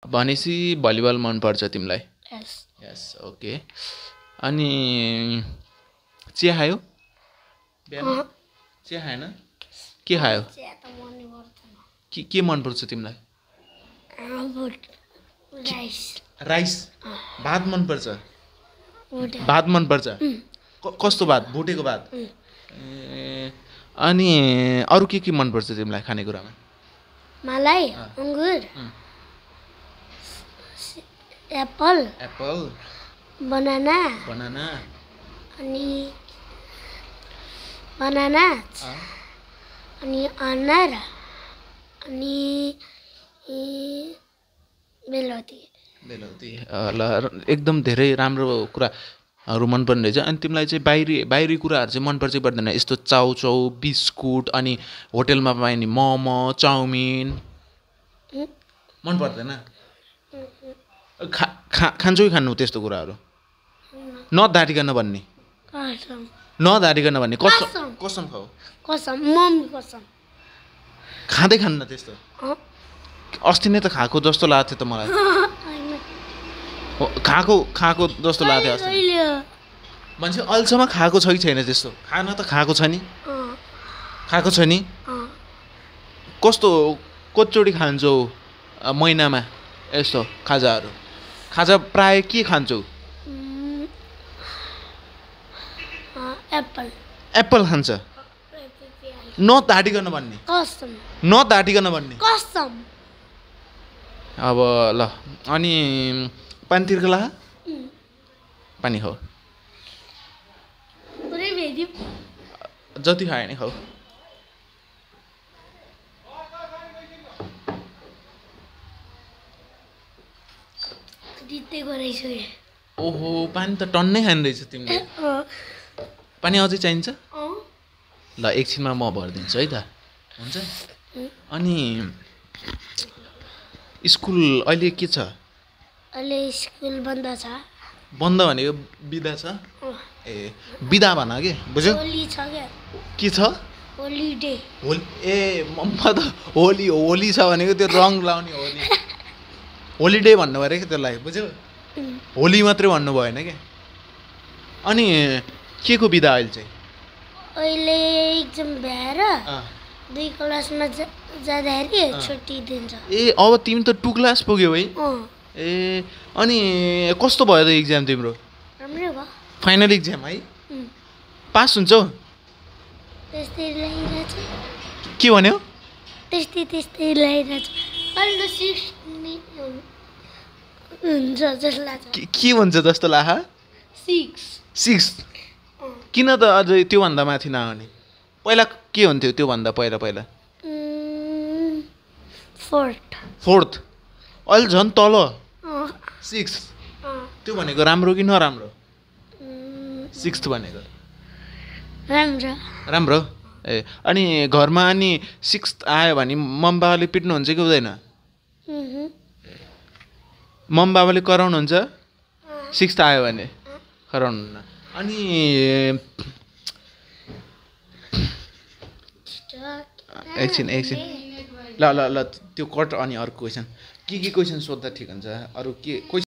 भनेपछि भलिबल मन पर्छ तिमीलाई? यस यस ओके। अनि चिया खायो बिहान? चिया खाएन? के खायो? के मन पर्छ तिमीलाई? राइस भात मन पर्छ? भात मन पर्छ? कस्तो भात? भुटेको भात? अनि अरू के मन पर्छ तिमीलाई खानेकुरामा? मलाई अंगुर एप्पल बनाना अनि अनार अनि बेलौती ल एकदम धेरै राम्रो कुराहरू मन पर्ने रहेछ। अनि तिमीलाई चाहिँ बाहिरी कुराहरू चाहिँ मन पर्छ पर्दैन? यस्तो चाउचाउ बिस्कुट अनि होटेलमा पाइने मोमो चाउमिन मन पर्दैन? खान्छौ कि खान्नु त्यस्तो कुराहरू? नधाटिकन भन्ने कसम खाऊ? खाँदै खान्न त्यस्तो? अस्ति नै त खाएको जस्तो लाग्थ्यो त मलाई। खाएको जस्तो लाग्थ्यो अस्ति। मान्छे अहिलेसम्म खाएको छ कि छैन त्यस्तो? खान त खाएको छ नि? खाएको छ नि? कतिचोटि खान्छौ महिनामा यस्तो खाजाहरू? खाजा प्राय के खान्छौ? एप्पल खान्छ? नधाटिकन भन्ने? अब ल अनि पानी तिर्को ला पानी खाऊ जति खायो नि खाऊ। ओहो पानी त टन्नै खाने रहेछ तिमीले। पानी अझै चाहिन्छ? ल एकछिनमा म भरिदिन्छु है त हुन्छ। अनि स्कुल अहिले के छ? अहिले स्कुल बन्द छ। बन्द भनेको बिदा छ? ए बिदा भन के बुझ्यौ? के छ? होलिडे। ए म त होली छ भनेको त्यो रङ लाउने होली होलिडे भन्नु पऱ्यो क्या त्यसलाई बुझ्यौ? होली मात्रै भन्नु भएन क्या। अनि के को बिदा अहिले चाहिँ? अहिले एक्जाम भएर 2 क्लासमा जाँदाखेरि छुट्टी दिन्छ। ए अब तिमी त 2 क्लास पुग्यौ है? ए अनि कस्तो भयो त एक्जाम तिम्रो? राम्रै भयो। फाइनल एक्जाम है? पास हुन्छौ? त्यस्तै लागिरहेछ। के भन्यौ? त्यस्तै लागिरहेछ। अहिले 6 हुन्छ जस्तो लाग्छ। के भन्छ जस्तो लाग्छ? 6 किन त अझै त्योभन्दा माथि नआउने? पहिला के हुन्थ्यो त्योभन्दा पहिला? 4th अहिले झन् तल 6 त्यो भनेको राम्रो कि नराम्रो? 6th भनेको राम्रो। ए अनि घरमा अनि 6th आयो भने मम्मी बाबाले पिट्नुहुन्छ कि हुँदैन? मम्मी बाबाले कराउनुहुन्छ 6th आयो भने? कराउनुहुन्न। अनि एकछिन ल त्यो कट। अनि अर्को क्वेसन के क्वेसन सोद्धा ठिक हुन्छ? अरू के